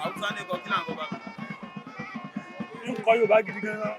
Haúsá ní kọ kí là ń kọ bá. Ń kọ́ Yorùbá gidi gan-an.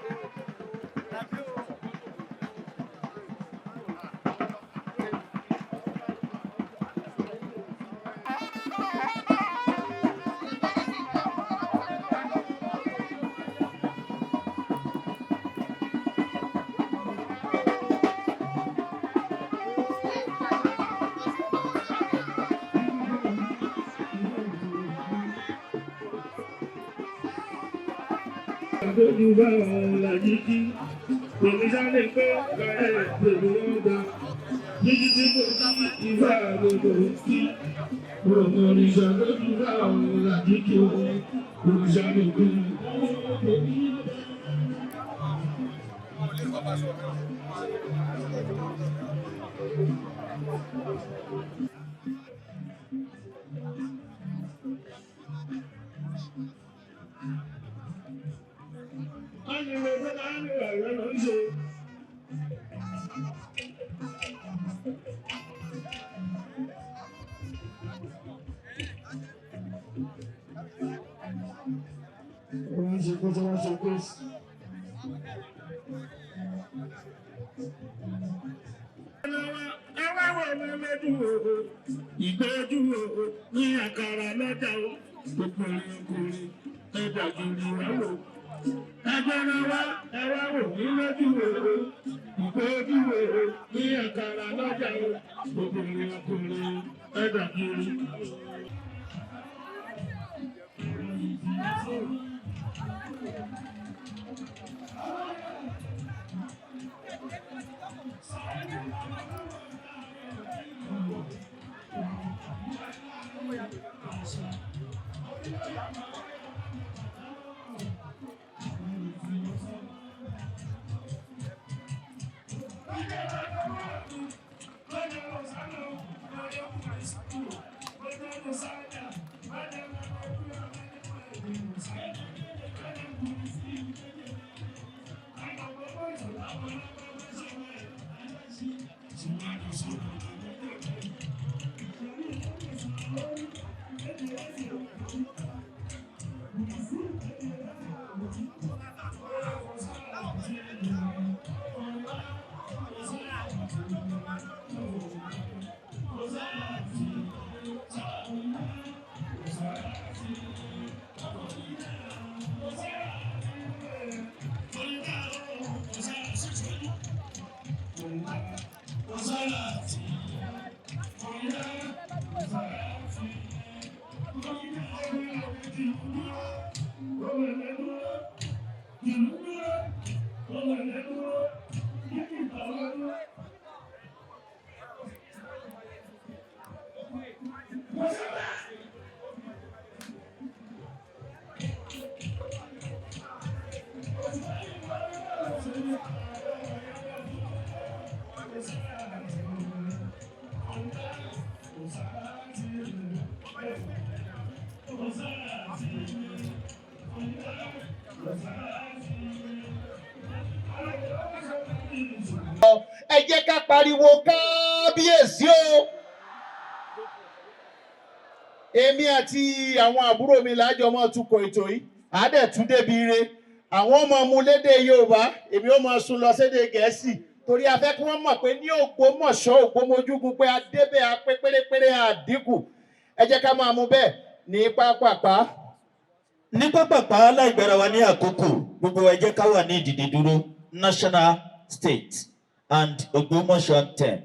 Ìgbẹ́jú o ní àkàrà lọ́jà o, gbogbo ìrìnkùnrin ẹ̀dà gírí wá wò. Ẹgbẹ́ra wá ẹ wá wò ní lójú o, ìgbẹ́jú o ní àkàrà lọ́jà o, gbogbo ìrìnkùnrin ẹ̀dà gírí. Ẹ jẹ́ ká pariwo kábíyèsí o. Èmi àti àwọn àbúrò mi lájọ mọ́ tukọ̀ ètò yìí, àádẹ́ tún débi ire. Àwọn ọmọ mu lédè Yorùbá, èmi ó mọ sún lọ sédè Gẹ̀ẹ́sì, torí a fẹ́ kí wọ́n mọ̀ pé ní Ògbómọ̀ṣọ́ Ògbómojúgun pé a débẹ̀ a pé pérépéré àdínkù. Ẹ jẹ́ ká máa mú bẹ́ẹ̀ ní pápápá. Ní pápápá, láìgbára wa ní àkókò, gbogbo wa, ẹ jẹ́ ká wà ní ìdìde dúró. National, state and Ògbómọ̀ṣọ́ anthem.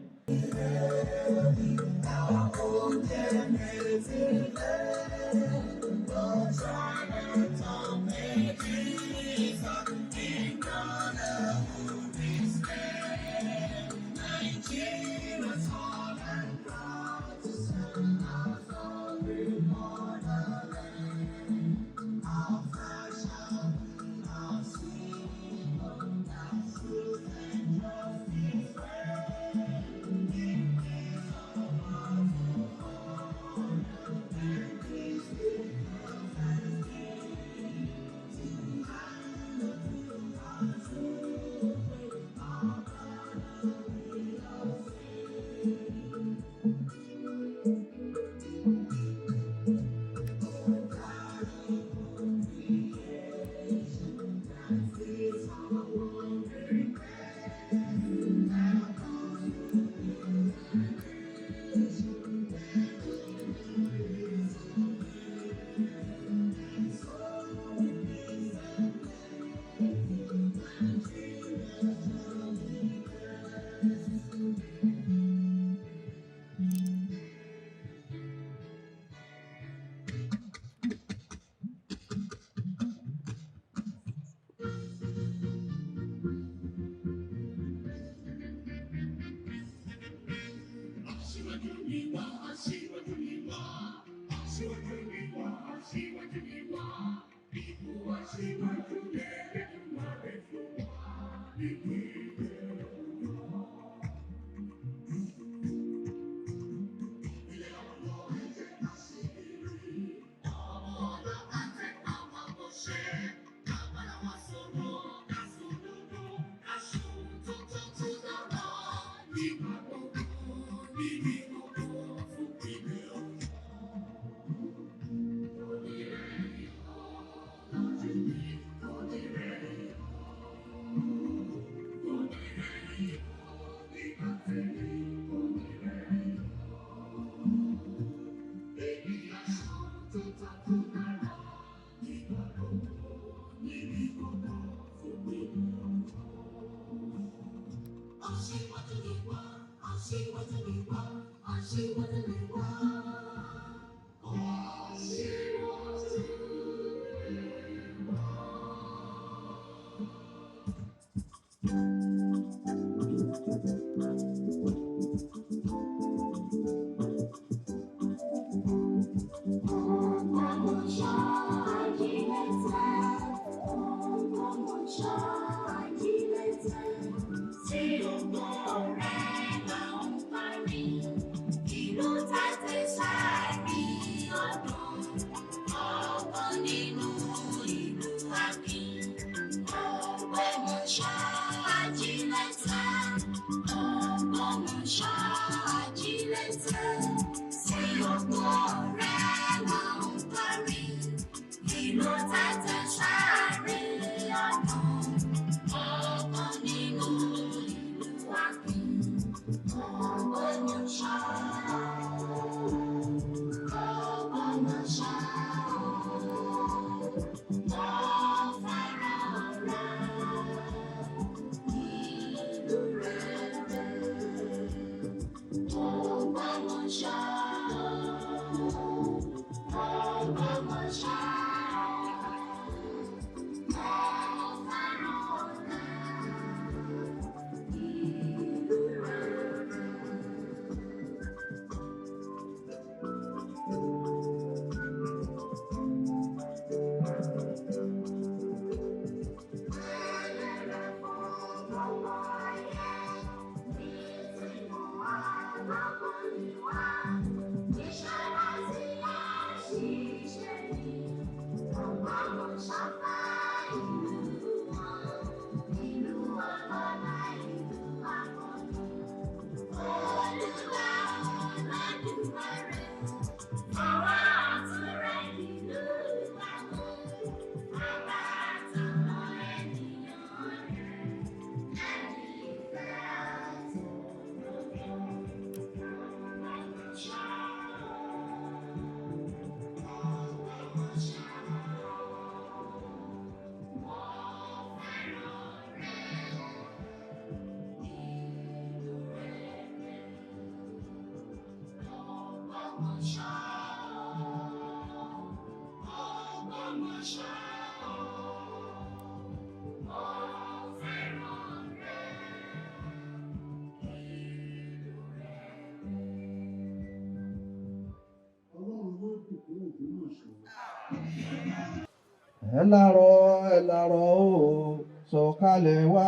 Ẹ lárọ̀, ẹ lárọ̀ o, sọ̀kalẹ̀ wá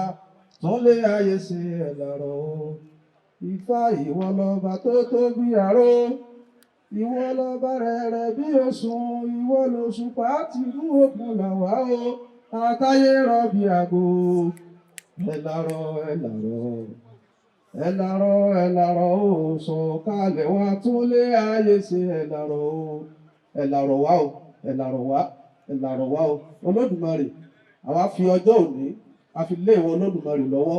tún lé ayé ṣe. Ẹ lárọ̀ o, Ifá, ìwọ lọba tó tóbi àró, ìwọ lọba rẹ̀rẹ̀ bí òsùn, ìwọ lòṣùpá tìlú òkun làwá o, àtàyè rọ̀bì àgò. Ẹ lárọ̀, ẹ lárọ̀, ẹ lárọ̀, ẹ lárọ̀ o, sọ̀kalẹ̀ wá tún lé ayé ṣe. Ẹ lárọ̀ o, ẹ lárọ̀ wá o, ẹ lárọ̀ wá, ẹ lárọ̀ wá o. Olódùmarè, àwa fi ọjọ́ òní a fi lé ìwọ Olódùmarè lọ́wọ́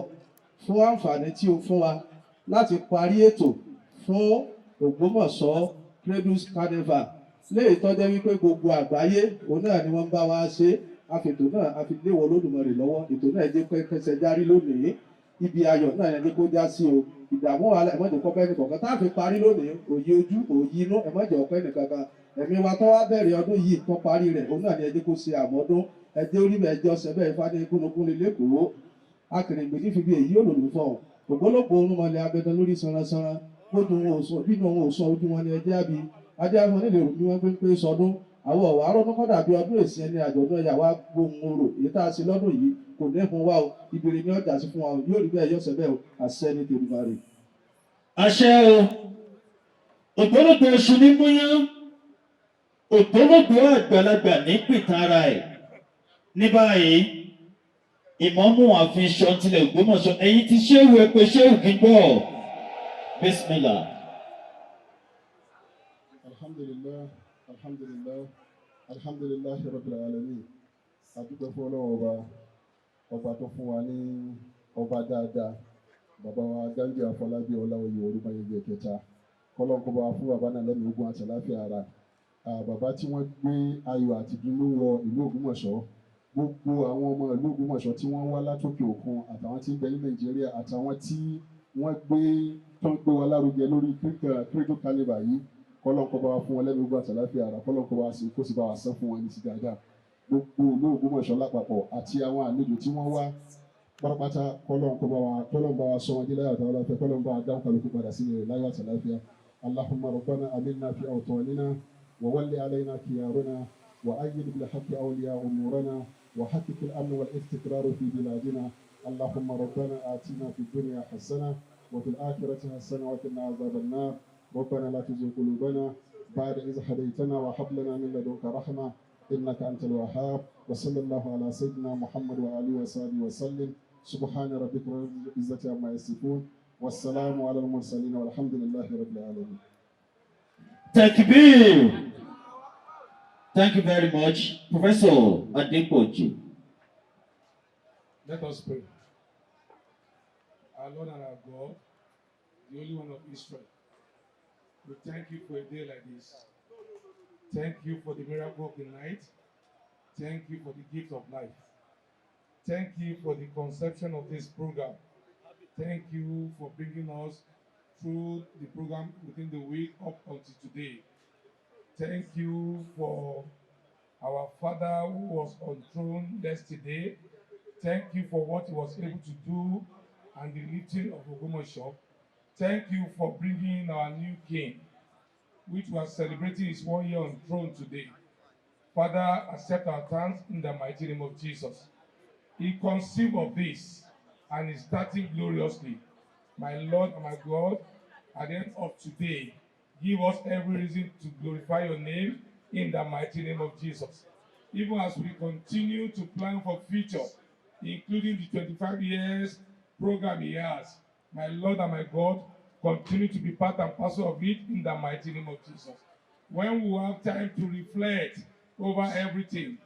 fún àǹfààní tí o fún wa láti parí ètò fún Ògbómọ̀ṣọ́ Cradles Carnival, léyìí tó jẹ́ wípé gbogbo àgbáyé òun náà ni wọ́n ń bá wa ṣe. Àfètò náà a fi lé ìwọ Olódùmarè lọ́wọ́. Ètò náà jẹ́ kẹsẹ̀ járí lónìí, ibi ayọ̀ náà yẹn ní kó já sí o. Ìdààmú wàhálà ẹ̀mọ́jọ kọ́ bẹ́ẹ̀ nìkọ̀ọ̀kan tá a fi parí lónìí, òye ojú òye inú ẹ̀mọ́jọ ọ̀pẹ́ nìkankan. Ẹ̀mí wa tó wá bẹ̀rẹ̀ ọdún yìí tó parí rẹ̀, òun náà ni ẹ jẹ́ kó ṣe àmọ́dún. Ẹ jẹ́ orí bẹ́ẹ̀ jẹ́ ọ̀sẹ̀ bẹ́ẹ̀. Ifá ní gúnugún ní lẹ́kọ̀ọ́ akèrègbè ní fi bí èyí òlòlù fọ̀ ògbólógbò orúnmọlẹ̀ abẹ́dán lórí sanransanran. Gbójú wọn ò sùn, bínú wọn ò sùn, ojú wọn ni ẹjẹ́ àbí adé afọ nílé òrùn bí wọ́n gbé ń pé sọdún àwọn ọ̀wà arọ́dún kọ́dà bí ọdún èsì ẹni àjọ̀dún ẹ̀yà wa gbóhùn orò èyí tá a ṣe lọ́dún yìí kò ní fún wa o. Ìbèrè ní ọjà sí fún wa o, yóò rí bẹ́ẹ̀, yọ̀ọ̀sẹ̀ bẹ́ẹ̀ o. Àṣẹ ní tèmùbàrè. Àṣẹ o. Ògbólógbò oṣù ní múyán, ògbólógbò àgbàlagbà ní pìtàn ara ẹ̀. Ní báyìí, ìmọ̀ọ́mù ààfin Ṣọ̀ún Ògbómọ̀ṣọ́, ẹ̀yin ti ṣéwù, ẹ pé ṣéwù kí n gbọ́. Bismillah. Alhamdulillah, alhamdulillah, alhamdulillah rabbil alamin. Adúpẹ́ fún Ọlọ́run Ọba, ọba tó fún wa ní ọba dáadáa, bàbá wa Ghandi Afọlábí Ọláoyè Olúmọyẹyẹ kẹta. Kọ́lọ́n kó bá wa fún bàbá náà lẹ́nu ogun àti àláfíà ara. Bàbá tí wọ́n gbé ayọ̀ àti ìdùnnú wọ ìlú Ògbómọ̀ṣọ́, gbogbo àwọn ọmọ ìlú Ògbómọ̀ṣọ́ tí wọ́n wá látòkè òkun, àtàwọn tí ń bẹ ní Nàìjíríà, àtàwọn tí wọ́n gbé tó ń gbé wa lárugẹ lórí Cradle Carnival yìí, kọ́lọ́n kó bá wa fún wọn lẹ́nu ogun àti àláfíà ara. Kọ́lọ́n kó bá wa sí, kó sì bá wa sán fún wọn ní ti dáadáa. Gbogbo ìlú Ògbómọ̀ṣọ́ lápapọ̀ àti àwọn àlejò tí wọ́n wá pátápátá, kọ́lọ́n bá wa sọ wọn dé láyọ̀ àti àlàáfíà. Kọ́lọ́n bá wa dáhùn kálukú padà sílẹ̀ láyọ̀ àti àlàáfíà. اللهم ربنا آمنا في أوطاننا، وول علينا خيارنا، وأيد بالحق أولياء أمورنا، وحقق الأمن والاستقرار في بلادنا. اللهم ربنا آتنا في الدنيا حسنة وفي الآخرة حسنة وقنا عذاب النار. ربنا لا تزغ قلوبنا بعد إذ هديتنا وهب لنا من لدنك رحمة إنك أنت الوهاب. وصلى الله على سيدنا محمد وآله وصحبه وسلم. سبحان ربك رب العزة عما يصفون، والسلام على المرسلين، والحمد لله رب العالمين. Takbir. Thank you very much, Professor Adepoju. Let us pray. Our Lord and our God, the Holy One of Israel, we thank you for a day like this. Thank you for the miracle of the night. Thank you for the gift of life. Thank you for the conception of this program. Thank you for bringing us through the program within the week up until today. Thank you for our father who was on throne yesterday. Thank you for what he was able to do and the lifting of Ogbomoso. Thank you for bringing in our new king, which was celebrating his 1 year on throne today. Father, accept our thanks in the mighty name of Jesus. He conceived of this and is starting gloriously. My Lord and my God, at the end of today, give us every reason to glorify your name in the mighty name of Jesus. Even as we continue to plan for future, including the 25 years program he has, my Lord and my God, continue to be part and parcel of it in the mighty name of Jesus. When we have time to reflect over everything,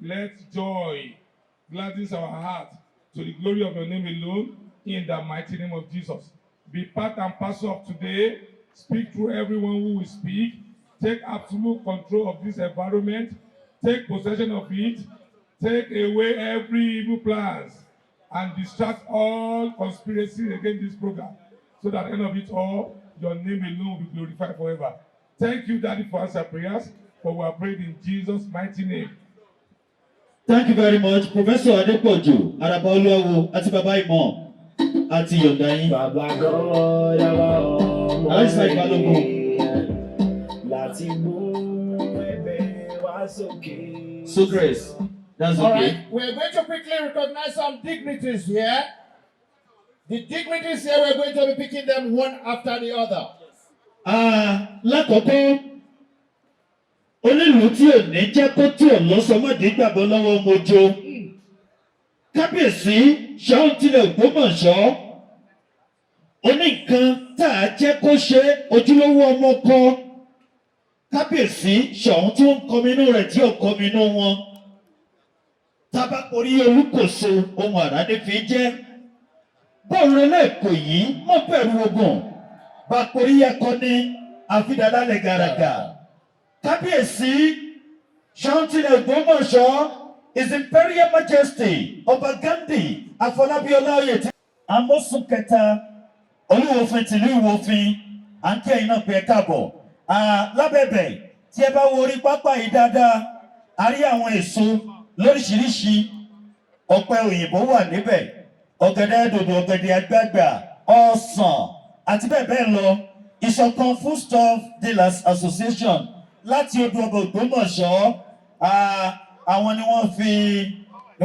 let joy gladdens our heart to the glory of your name alone in the mighty name of Jesus. Be part and parcel of today. Speak through everyone who will speak. Take absolute control of this environment. Take possession of it. Take away every evil plans and distract all conspiracies against this program, so that at the end of it all, your name alone will be glorified forever. Thank you, Daddy, for answer prayers, for we are praying in Jesus' mighty name. Thank you very much, Professor Adepoju, Araba Olúwawo àti Bàbá Ìmọ̀ àti Yọ̀ǹda yín. Bàbá God, àwa ọmọ Alhaji Saheed Balogun. rẹ̀ láti gbóhùn ẹ̀bẹ̀ wá sókè. So Grace, that's All okay. right, we're going to quickly recognize some dignitaries here. The dignitaries here, we're going to be picking them one after the other. Ah, lákọ̀ọ́kọ́, onílùú tí ò ní jẹ́ kó tí ò lọ́sọmọdé gbàgbọ́ lọ́wọ́ mojo, kábíyèsí Ṣọ̀ún tilẹ̀ Ògbómọ̀ṣọ́, oní nǹkan tá a jẹ́ kó ṣe ojúlówó ọmọ kọ, kábíyèsí Ṣọ̀ún tí ó ń kọminú rẹ̀ tí ò kọminú wọn, tábàkórí olúkòso ohun àràdé fi jẹ́ bóun rẹ lẹ́ẹ̀kọ́ yìí mọ́ bẹ̀rù ogun bàkórí akọni àfidàdálẹ̀ gàràgà. Kábíyèsí Ṣọ̀ún tilẹ̀ Ògbómọ̀ṣọ́, His Imperial Majesty Ọba Ghandi Afọlábí Ọláoyè tí amósùn kẹta, olúwòfin tìlú Ìwòfin, à ń kí ẹ̀yin náà pé ẹ káàbọ̀. Lábẹ́bẹ̀ tí ẹ bá wo orí pápá yìí dáadáa, a rí àwọn èso lóríṣiríṣi. Ọ̀pẹ òyìnbó wà níbẹ̀, ọ̀gẹ̀dẹ̀ dòdò, ọ̀gẹ̀dẹ̀ àgbagbà, ọsàn àti bẹ́ẹ̀ bẹ́ẹ̀ lọ. Ìṣọ̀kan Foodstuff Dealers Association láti Odò Ọba Ògbómọ̀ṣọ́. Àwọn ni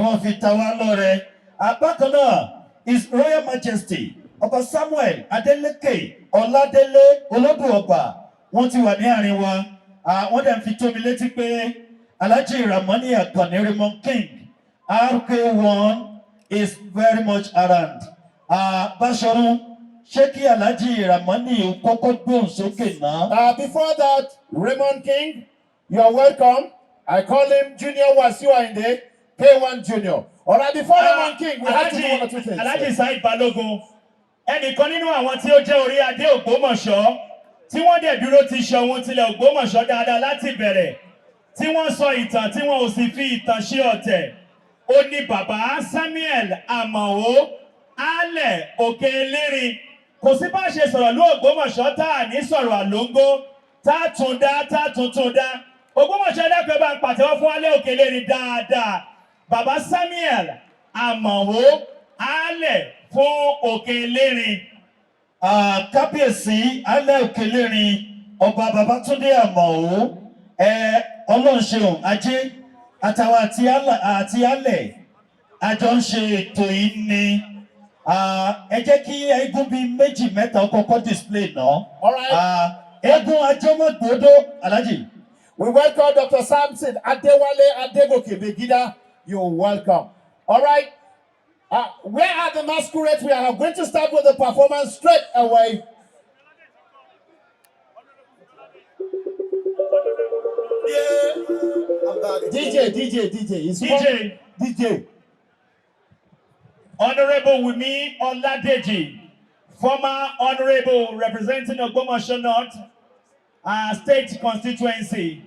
wọ́n fi ta wá lọ́rẹ. Bákan náà, His Royal Majesty Ọba Samuel Adeleke Ọládélé Olódù Ọba, wọ́n ti wà ní àárín wa. Wọ́n dẹ̀ ń fi tó mi létí pé Alhaji Ramoni Akànní Raymond King RK1 is very much around. Báṣọ̀run, ṣé kí Alhaji Ramoni kọ́kọ́ gbóhùn sókè náà? Before that, Raymond King, you are welcome. I call him Junior Wasiu Ayinde, K1 Junior. All right, before Raymond King, we have to do one or two things. Alhaji Saheed Balogun, ẹnìkan nínú àwọn tí ó jẹ́ orí adé Ògbómọ̀ṣọ́ tí wọ́n dẹ̀ dúró ti ṣọ̀hún tilẹ̀ Ògbómọ̀ṣọ́ dáadáa láti bẹ̀rẹ̀, tí wọ́n sọ ìtàn tí wọ́n ò sì fi ìtàn ṣe ọ̀tẹ̀, ó ní bàbá Samuel Amao Alẹ̀ Òkè Elérin. Kò sí bá ṣe sọ̀rọ̀ lú Ògbómọ̀ṣọ́ tá à ní sọ̀rọ̀ àlóńgó, tá a tún dá, tá a tún tún dá Ògbómọ̀ṣọ́. Dákẹ́ bá ń pàtẹ́wọ́ fún Alẹ́ Òkè Elérin dáadáa, bàbá Samuel Amao Alẹ̀ fún Òkè Elérin. Kábíyèsí Alẹ́ Òkèlérin, Ọba Babátúndé Àmọ̀ó, ẹ Ọlọ́run ṣeun ajé àtàwọn àti alẹ̀ àjọ ń ṣe ètò yìí ni. Ẹ jẹ́ kí eégún bíi méjì mẹ́ta kọ́kọ́ display náà. All right. Eégún ajọ́mọ̀gbọ́dọ̀, Alhaji. We welcome Dr. Samson Adewale Adegoke Begida. You're welcome. All right. Where are the masquerades? We are going to start with the performance straight away. Yeah, I'm back. DJ, DJ, DJ. It's DJ. DJ. Honorable Wumi Oladeji, former honorable representing Ogbomoso North State Constituency.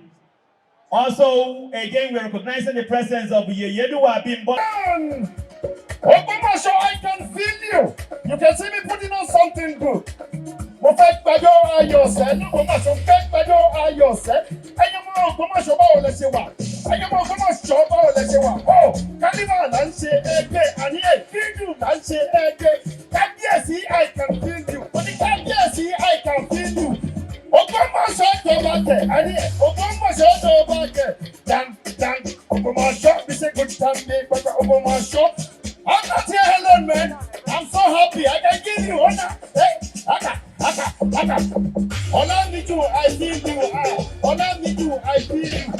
Also, again, we're recognizing the presence of Yeyeduwa Bimbo. Ògbómọ̀ṣọ́, I can feel you. You can see me putting on something good. Mo fẹ́ gbàjọ́ ayọ̀ sẹ́ l'Ògbómọ̀ṣọ́, fẹ́ gbàjọ́ ayọ̀ sẹ́. Ẹ̀yin ọmọ Ògbómọ̀ṣọ́, báwo lẹ ṣe wà? Ẹ̀yin ọmọ Ògbómọ̀ṣọ́, báwo lẹ ṣe wà? Ó carnival là ń ṣe ẹgbẹ́ àní èkídù là ń ṣe ẹgbẹ́. Kábíyèsí, I can feel you. Mo ní kábíyèsí, I can feel you. Ògbómọ̀ṣọ́ jọba tẹ̀ àní Ògbómọ̀ṣọ́ jọba tẹ̀. Dan dan Ògbómọ̀ṣọ́ bí ṣe kò tán ní pẹpẹ Ògbómọ̀ṣọ́. I'm not here alone, man. I'm so happy. I can give you honor. Hey, aka, aka, aka. Ọlámídù, I feel you. Ah, Ọlámídù, I feel you.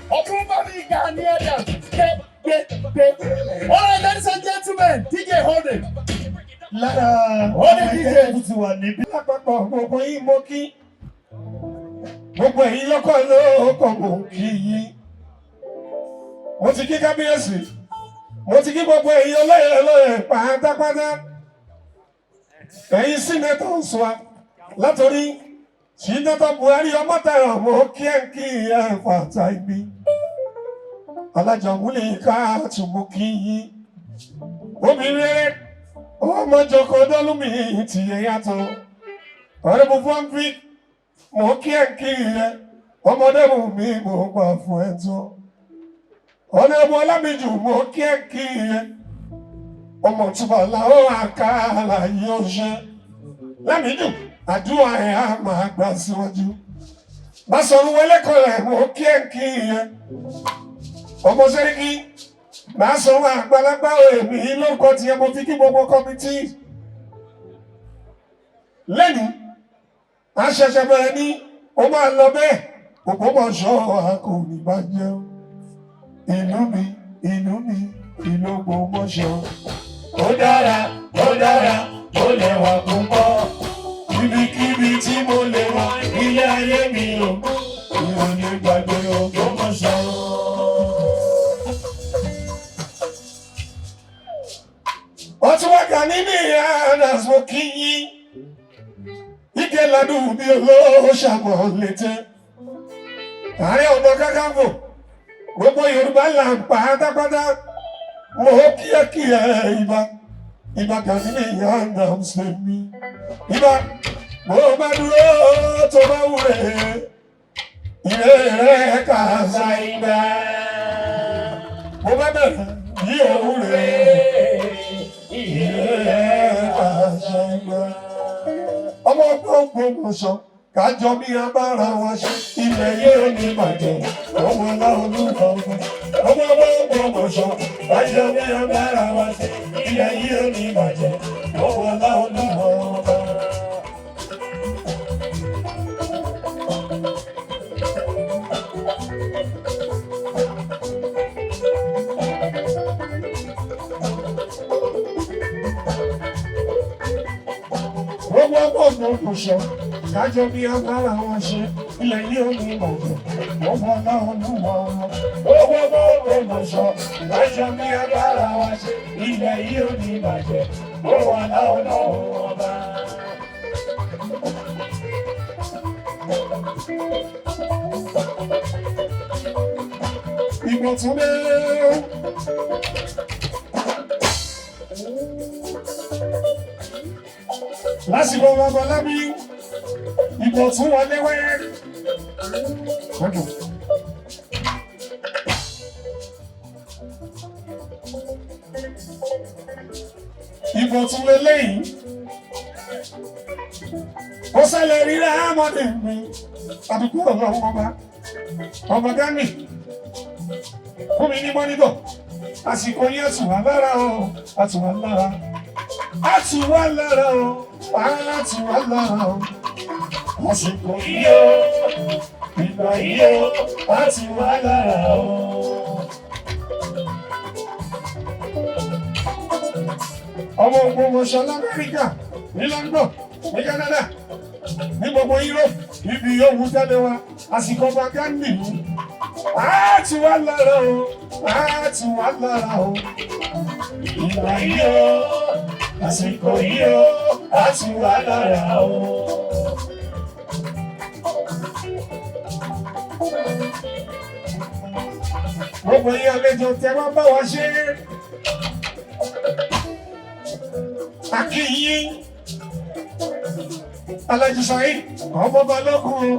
Ọ̀túnba mi Gani Adams. Ké, ké, ké. All right, ladies and gentlemen, DJ, hold it. Lára Ó ní àwọn DJ. ẹgbẹ́ tó ti wà níbí. Lápapọ̀ gbogbo yín mo kí, gbogbo ẹ̀yin lọ́kọ̀ lóòkọ̀ mo kí yín. Mo ti kí kábíyèsí, mo ti kí gbogbo ẹ̀yin olóyè olóyè pátápátá, ẹ̀yin senators wa, látòrí Senator Buhari Ọmọ́tayọ̀, mo kí ẹ̀ kí ẹ̀ fàtà ibi alájọmúlẹ̀ káàtù, mo kí yín. Obìnrin rere ọmọ jọkọ dọ́lùmí tìyẹ yàtọ̀ ọ̀rẹ́ mo fọ́n fi mo kí ẹ̀ kí ẹ ọmọdé mú mi, mo gbà fún ẹ tó ọ̀nà ọmọ ọlámìjù, mo kí ẹ kí ẹ ọmọ túbọ̀ làwọn àkàlà yóò ṣe lámìjù, àdúrà ẹ̀ á máa gbà síwájú. Báṣọ̀run wọlé kọlẹ̀, mo kí ẹ kí ẹ ọmọ sẹ́ríkì máa sọ̀rọ̀ àgbàlagbà. Èmi lórúkọ tiẹ̀, mo fi kí gbogbo committee lẹ́nu. A ṣẹ̀ṣẹ̀ bẹ̀rẹ̀ ní, ó máa lọ bẹ́ẹ̀. Ògbómọ̀ṣọ́ a kò ní bàjẹ́ o. Ìlú mi, ìlú mi, ìlú Ògbómọ̀ṣọ́. Ó dára, ó dára, ó lẹ́wà púpọ̀. Ibikíbi tí mo lè wà ilé ayé mi o, mi ò ní gbàgbé Ògbómọ̀ṣọ́. Ó tún wá kà nínú ìyá àdàsó kí yín. Ike ládùn bí olóò ṣàmọ̀ létí. Ààrẹ Ọ̀nà Kakanfò, gbogbo Yorùbá là ń pátápátá. Mo kíákíá ibà, ibà kà nínú ìyá àdàsó mi. Ibà, mo bá dúró tó bá wúre. Ìrè rẹ̀ kà sáyidá. Mo bá bẹ̀rẹ̀ bí òwúrẹ̀. Ìrè rẹ̀ kà sáyidá. Ọmọ gbogbo. Ògbómọ̀ṣọ́ kájọ bí a bá ra wa ṣe ilẹ̀ yóò ní bàjẹ́ ọmọ ọlọ́run ọba. Ọmọ Ògbómọ̀ṣọ́ kájọ bí a bá ra wa ṣe ilẹ̀ yóò ní bàjẹ́ ọmọ ọlọ́run ọba. Gbogbo Ògbómọ̀ṣọ́ kájọ bí a bá ra wa ṣe ilẹ̀ yóò ní bàjẹ́ ọmọ ọlọ́run ọba. Gbogbo Ògbómọ̀ṣọ́ kájọ bí a bá ra wa ṣe ilẹ̀ yóò ní bàjẹ́ ọmọ ọlọ́run ọba. Ìgbọ̀n tún dé. Lásìkò babalábí, ìgbọ̀n tún wọlé wẹ́rẹ́. Ọdún. Ìgbọ̀n tún lélẹ́yìn. Ó ṣẹlẹ̀ rírà ámọ́dé mi. Àdúgbò ọlọ́run ọba. Ọba Gani. Fún mi ní mọ́nítọ̀. Àsìkò yẹn àtùwà lára o. Àtùwà lára. Àtùwà lára o. Àtùwà lára o. Àsìkò yìí o. Ìgbà yìí o. Àtùwà lára o. Ọmọ Ògbómọ̀ṣọ́ l'Amẹ́ríkà, ní London, ní Canada, ní gbogbo Europe, ibi yòówù tẹ́lẹ̀ wa, àsìkò ọba Gandhi ni. Á ti wá lára o, á ti wá lára o. Ìgbà yìí o, àsìkò yìí o, á ti wá lára o. Gbogbo yín àlejò tẹ wá bá wa ṣe é. Akínyín Alájí Saheed ọmọ balógun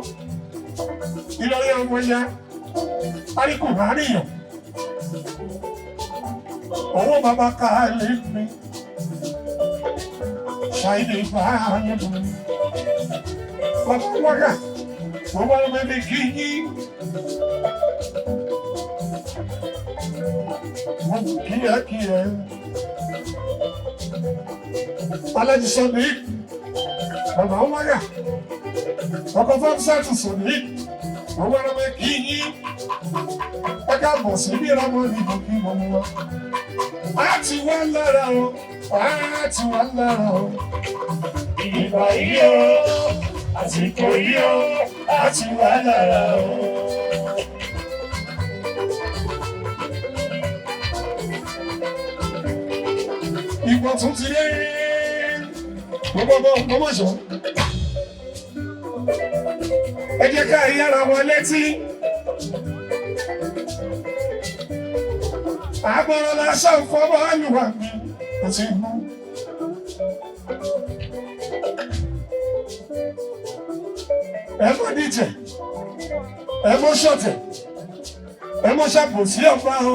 Ìlọrin ọmọ ya àríkù àríyàn owó bàbá káàlì mi Saheed ìbáyé mi bàbá wákà mo bá lọ bẹbẹ kínyín mo kíákíá. Alájí Sadiq bàbá wáyà ọkọ̀ fọ́nsáàtì Sadiq mo bá lọ bẹ kínyín ẹ káàbọ̀ sí bí ìrọmọ ní mo kí mo mú wa. A ti wá lára o, a ti wá lára o. Ìgbà yìí o, àsìkò yìí o, a ti wá lára o. Ìgbọ̀n tún ti dé. Gbogbo Ògbómọ̀ṣọ́. Ẹ jẹ́ ká yára wọn létí. Agbọ́rọ̀ lásán fọwọ́ àlùwà mi àti mú. Ẹ mọ́ díjẹ̀, ẹ mọ́ ṣọ̀tẹ̀, ẹ mọ́ ṣàbòsí ọba o.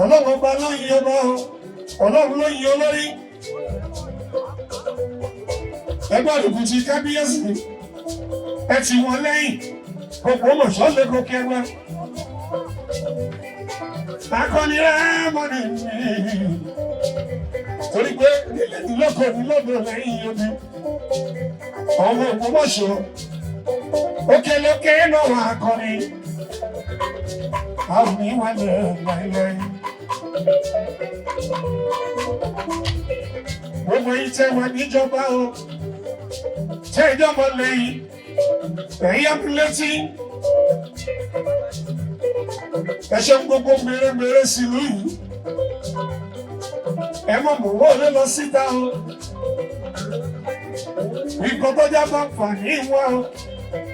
Ọlọ́run ọba ló yin ọba o, Ọlọ́run ló yin olórí. Ẹgbẹ́ àdùkù ti kábíyèsí, ẹ ti wọn lẹ́yìn. Ògbómọ̀ṣọ́ lè gòkè wá. Akọni Rámọ́nì mi. Torí pé nílẹ̀ nílọ́kọ̀ nílọ́dọ̀ lẹ́yìn odi. Ọmọ Ògbómọ̀ṣọ́. Òkè lókè lọ́wọ́ akọni. Àwọn mi wà lẹ́ẹ̀lẹ́lẹ́. Gbogbo yìí tẹ́ wà níjọba o. Tẹ́ ìjọba lẹ́yìn. Ẹ̀yin amúlétí. Ẹ ṣe ń gbogbo mèremère sílùú yìí. Ẹ mọ̀ mọ̀ wọ́n lé lọ síta o. Nǹkan tó jẹ́ bá fà ní ìwà o.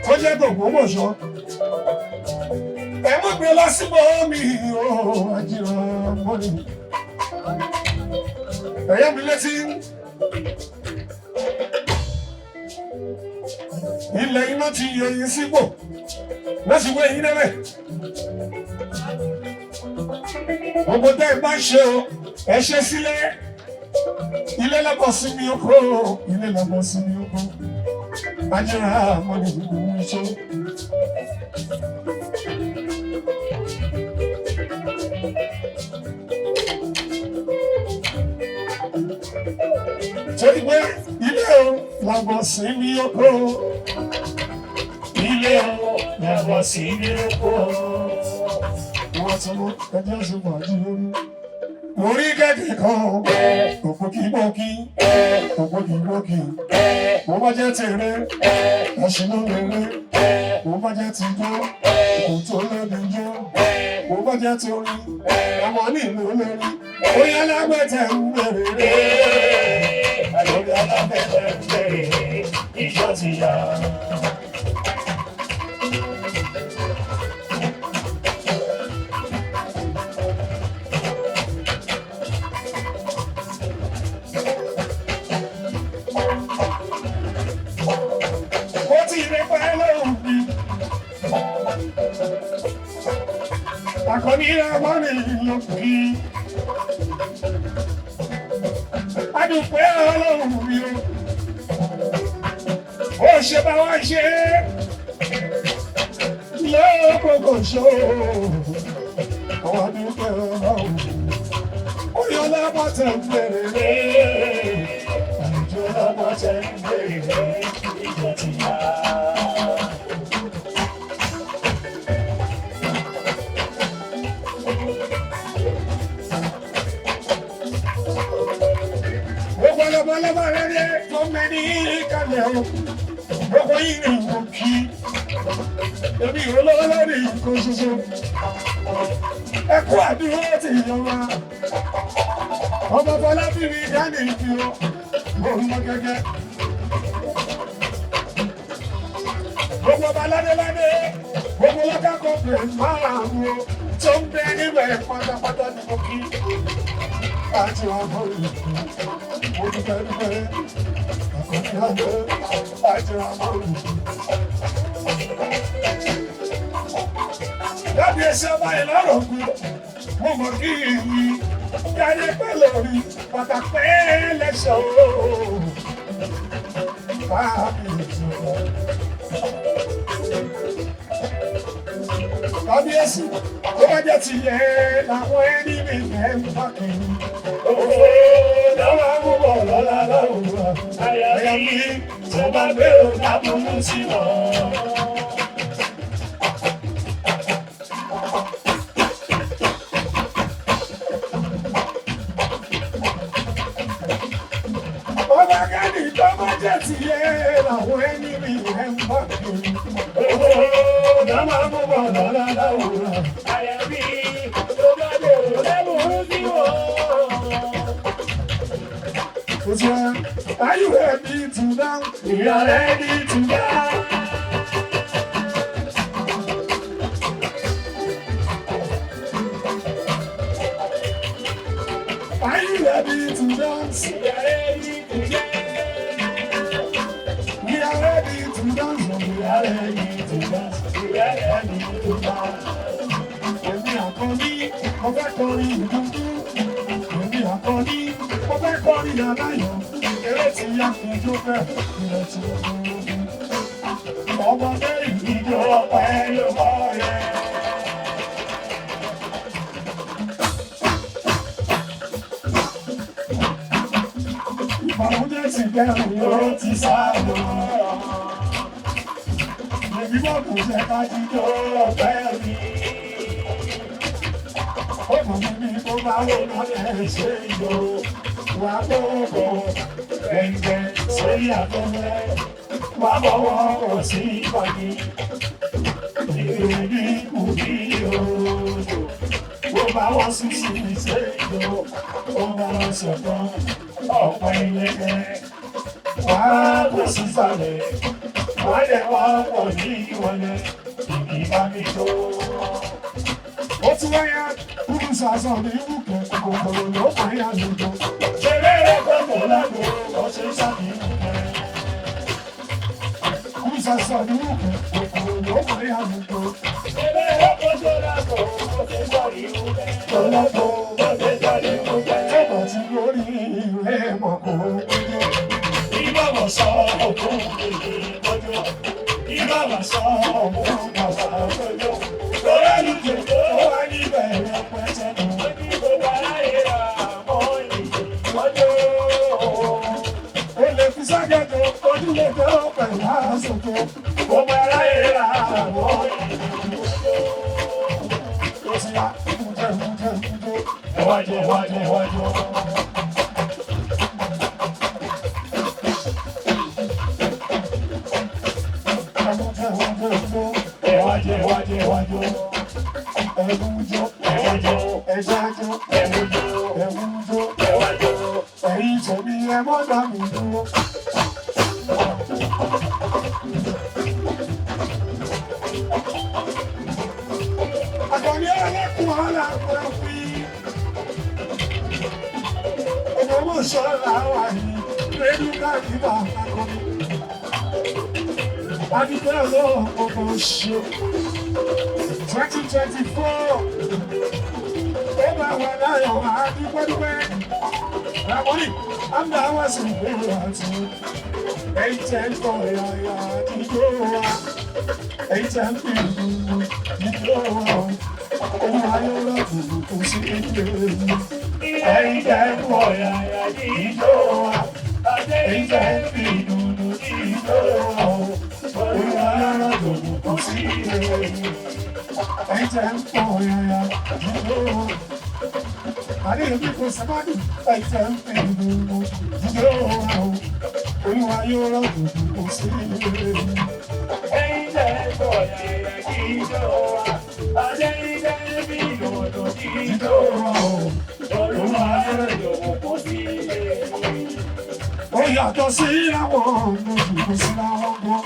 Tó jẹ́ tÒgbómọ̀ṣọ́. Ẹ mọ̀ gbé lọ síbò mi o, àjìrò mọ́ni. Ẹ̀yin amúlétí. Ilẹ̀ iná ti yọ yín sípò láti wé yín lẹ́lẹ̀. Gbogbo tẹ́ ẹ bá ṣe o, ẹ ṣe sílẹ̀. Ilé lọ́bọ̀ sí mi oko, ilé lọ́bọ̀ sí mi oko. Ajíra mọ́ni ìlú iṣẹ́. Torí pé ilé o lọ́bọ̀ sí mi oko. Ilé o lọ́bọ̀ sí mi oko. Wọ́n ti mú ẹjẹ́ ṣe fàájì lórí. Mo rí kẹ̀kẹ́ kan, òpókípókí, òpókípókí. Mo bá jẹ́ tèrè, ẹṣin ló lérè. Mo bá jẹ́ ti jó, kò tó lẹ́nu jó. Mo bá jẹ́ torí, ọmọ nílùú lórí. Ó yá lágbẹ̀tẹ̀ ń bèrè rè. Àlórí alábẹ́tẹ̀ ń bèrè ìjọ ti yá. Ó ti rí pẹ́ lóhùn mi. Àkọ́ní àwọn ènìyàn kì í. Adùpẹ́ ọlọ́run mi o. Ó ṣe bá wá ṣe é. Lọ́kọ̀ọ̀kọ̀ ṣó. Àwọn adùpẹ́ ọlọ́run. Ó yọ lápàtẹ̀ ń bèrè rẹ̀. Àjọ lábọ́tẹ̀ ń bèrè ìjọ ti yá. Gbogbo ọlọ́mọlọ́mọ rẹ̀ rẹ̀ tó mẹ́ni kalẹ̀ o. Gbogbo yìí ni mo kí. Èmi ò lọ́wọ́ lórí nǹkan ṣoṣo. Ẹ kú àdúró ti yan wa. Ọmọ Fọlábí mi dání ìfi o. Mo ń lọ gẹ́gẹ́. Gbogbo ọba ládéládé. Gbogbo lọ́kà kọ̀ọ̀pẹ̀ márùn-ún o. Tó ń bẹ níbẹ̀ pátápátá ni mo kí. Àti ọmọ ìlú. Mo dúpẹ́ dúpẹ́. Àkọ́kọ́ àgbẹ̀ àti ọmọ ìlú. Kábíyèsí ọba ìlọrọ̀ kú, mo mọ̀ kí èyí jáde pẹ́ lórí bàtà pẹ́ lẹ́sọ̀ ooo. Kábíyèsí ọba. Kábíyèsí tó bá jẹ́ ti yẹ làwọn ẹni mi fẹ́ ń bá kiri. Òfò lọ́wọ́ àmúbọ̀ lọ́la láwùjọ. Àyà mi tó bá gbèrò lábúrú sí wọn. Ọba Gani tó bá jẹ́ ti yẹ làwọn ẹni mi fẹ́ ń bá kiri. Òfò lọ́wọ́ àmúbọ̀ lọ́la láwùjọ. Àyà mi tó bá gbèrò lábúrú sí wọn. Are you ready to dance? We are ready to dance. Are you ready to dance? We are ready to dance. We are ready to dance. We are ready to dance. We are ready to dance. Èmi àkọ́ní, mo fẹ́ kọrin ìdúdú. Èmi àkọ́ní, mo fẹ́ kọrin aláyọ̀. Eré ti yá kí ijó fẹ́, ilẹ̀ ti yá kí ijó fẹ́. Ọmọdé Ìjọ ọpẹ́ ló mọ̀ rẹ̀. ìbànújẹ́ ti dẹrù Ó ti sá lọ. Èmi mọ̀ kò jẹ́ ká jíjó Ọpẹ́ mi. Ó mọ̀ mi ní kó bá wò lálẹ́ ṣe ìjọ. Wà á gbọ́kọ̀ Gbẹ̀ngbẹ̀ sórí afẹ́fẹ́. Wà bọ̀wọ̀ kò sí ìpàdé. Ìròyìn kù bí odò. Bó bá wọ́n sùn sí ìṣe ìjọ. Ó bá wọn sọ̀tàn ọ̀pọ̀ ilẹ̀kẹ̀. Wà á kò sí sàlẹ̀. Wà á lẹ̀ wá pọ̀ ní ìwọlẹ̀. Ìkì bá mi tó. Ó ti wáyà kúrú sàṣọ ní wùkẹ́ kòkòrò ló máa yà lóko. Ṣeré rẹ̀ kọ̀ọ̀kan lágbo, ọ̀ṣẹ́ ṣàfihàn rẹ̀. Kúrú sàṣọ ní wùkẹ́ kòkòrò ló máa yà lóko. Ṣeré rẹ̀ kọ̀ọ̀kan lágbo, ọ̀ṣẹ́ ṣàfihàn rẹ̀. Lọ́lọ́pọ̀ Ọ̀ṣẹ́ ṣàfihàn rẹ̀. tọ́bọ̀ tí lórí rẹ̀ mọ̀ kò Sọ òkun ìgbọ́jọ́. Ìbáwá sọ òkun bàbá gbọ́jọ́. Lọ́lá ní jòkó wá níbẹ̀ rẹpẹtẹ. Ó ní gbogbo aráyé rà mọ́ ìgbọ́jọ́. Ó lè fi ságẹ̀dọ̀ ojúlé tó pẹ̀lú àsopọ̀. Gbogbo aráyé rà mọ́ ìgbọ́jọ́. Ó ti yá ìmújẹ ìmújẹ ìmújẹ. Ẹ̀wájú ẹ̀wájú ẹ̀wájú. Ẹ̀wájú ẹ̀wájú ẹ̀wájú. Ẹ̀wújọ ẹ̀wájú ẹ̀ṣáájú ẹ̀wújọ ẹ̀wújọ ẹ̀wájú. Ẹ̀yin tèmi ẹ mọ́ dá mi dúró. Àkànní ẹlẹ́kùn ọ̀la pẹ̀ fi. Ògbómọ̀ṣọ́ làwà yìí, rédíò káàkiri bàbá kan. Adúpẹ́ ọlọ́run ọmọ ṣe. 2024. Ó bá wà láyọ̀ àdúpẹ́dúpẹ́. Ràmọ́nì, a máa wá sí ìgbéró àti ẹ̀yìn tẹ́ ń kọ ìyàyà àdúgbò wa. Ẹ̀yìn tẹ́ ń fi ìlú ìjọ wa. Ohun ayọ́rọ̀ kò sí ilé mi. Ẹ̀yìn tẹ́ ń kọ ìyàyà ìjọ wa. Ẹ̀yìn tẹ́ ń fi ìlú ìjọ wa. Ohun ayọ́rọ̀ kò sí ilé mi. Ẹ̀yìn tẹ́ ń kọ ìyàyà ìjọ wa. Àdéhùn kò sábàdì ẹ̀jẹ̀ ń fi ìlú ìjọ wa. Olúwa yóò rọ̀ kò sí ilé mi. Ẹ̀yin tẹ́ ń kọ ìyàyà ìjọ wa. Ẹ̀yin tẹ́ ń fi ìlú ìjọ wa. Olúwa yóò rọ̀ kò sí ilé mi. Ó yàtọ̀ sí àwọn ọmọ ìlú sí àwọn ọmọ.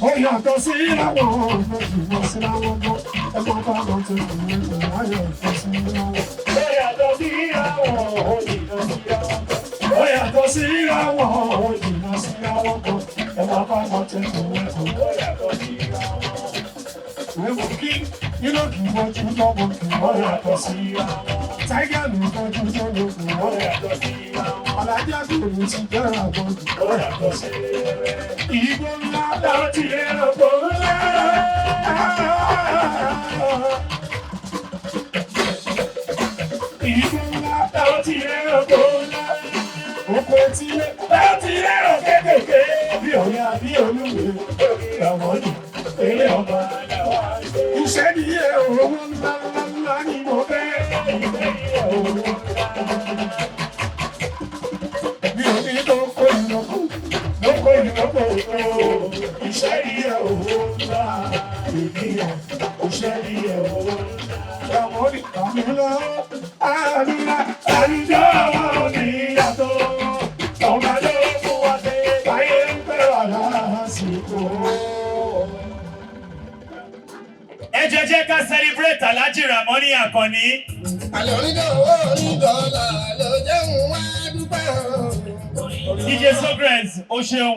Ó yàtọ̀ sí àwọn ọmọ ìlú sí àwọn ọmọ. Ẹgbọ́n bá wọn ti rìn ní ayọ̀ ìfẹ́ sí àwọn. Ó yàtọ̀ sí àwọn ọmọ ìlú sí àwọn ọmọ. Ó yàtọ̀ sí àwọn ọmọ ìlú sí àwọn ọmọ. Ẹgbọ́n bá wọn ti rìn ní ayọ̀. Ó yàtọ̀ sí àwọn ọmọ. Ìwé kí nínú kì í fojú lọ́mọ kì í wọ́n yàtọ̀ sí àwọn. Táígà ló fojú lọ́mọ kì í wọ́n yàtọ̀ sí àwọn. Alájà kò ní ti jẹ́ àwọn kì í wọ́n yàtọ̀ sí. Ìgbó ńlá láti ẹranko ńlá. Ìgbó ńlá láti ẹranko ńlá. Oko etílé láti ẹran kékèké. Bí ọ̀yà bí olúwe, àwọn ni eré ọba. Iṣẹ́ ni iye owó ńlá ńlá ńlá ni mo fẹ́. Iṣẹ́ ni iye owó ńlá. Mi ò ní tó kó ìlọ́kù, ló kó ìlọ́kù o. Iṣẹ́ ni iye owó ńlá. Ènìyàn, iṣẹ́ ni iye owó ńlá. Àwọn ìkànnì lọ, àdúrà, àdúrà wọn ní ìyàtọ̀. Ọba ló fún wa ṣe, ayé ń fẹ́ wà lásìkò. Ẹ jẹ́ jẹ́ ká celebrate Alhaji Ramoni Akànní. Àlọ́ onídọ̀wọ́ onídọ̀ọ́lá ló jẹ́ ń wá dúpẹ́ o. DJ Socrates, o ṣeun.